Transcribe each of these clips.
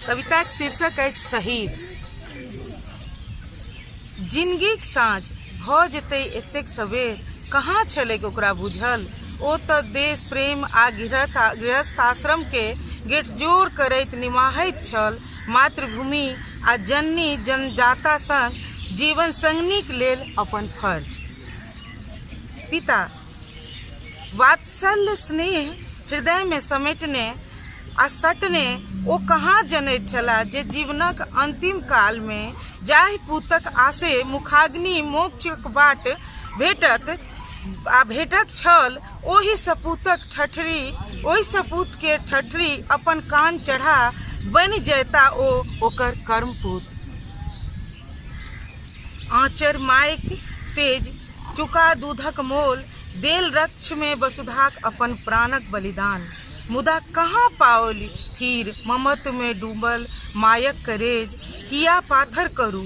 कविताक शीर्षक अछि शहीद। जिनगीक साँझ भऽ जेतै एतेक सबेर कहाँ छलैक ओकरा बुझल? ओ तऽ देश प्रेम आ गृहस्थाश्रमके गेठजोड़ करैत निमाहैत छल मातृभूमि आ जननी जन्मदाता संग जीवन संगिनीक लेल अपन फर्ज। पिता वात्सल्य स्नेह हृदयमे समेटने आ सटने ओ कहाँ जनैत छलाह जे जीवनक अन्तिम कालमे जाहि पूतक आशे मुखाग्नि मोक्षक बाट भेटत आ भेटक छल ओहि सपूतक ठठरी ओहि सपूतके ठठरी अपन कान चढ़ा बनि जयता ओ ओकर कर्मपूत। आँचर माइक तेज चुका दूधक मोल देल रक्षमे वसुधाक अपन प्राणक बलिदान। मुदा कहाँ पाओल थीर ममत्वमे डूबल मायक करेज। हिया पाथर करू,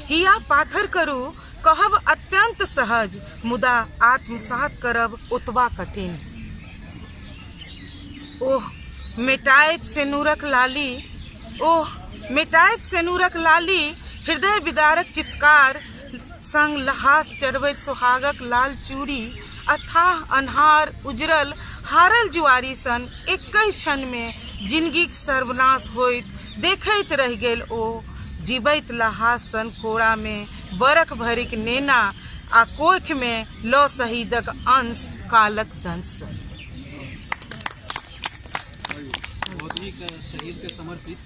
हिया पाथर करू कहब अत्यन्त सहज, मुदा आत्मसात करब ओतबा कठिन। ओह मेटाइत सेनुरक लाली, ओह मेटाइत सेनुरक लाली, हृदय विदारक चित्कार संग लहास चढ़बैत सोहागक लाल चूड़ी, अथाह अन्हार उजरल हारल जुआरी सन एकहि क्षणमे जिनगीक सर्वनाश होइत देखैत रहि गेल ओ। जीबैत लहास सन कोरामे बरख भरिक नेना आ कोखिमे लऽ शहीदक अंश कालक दंश। बहुत नीक, शहीदके समर्पित।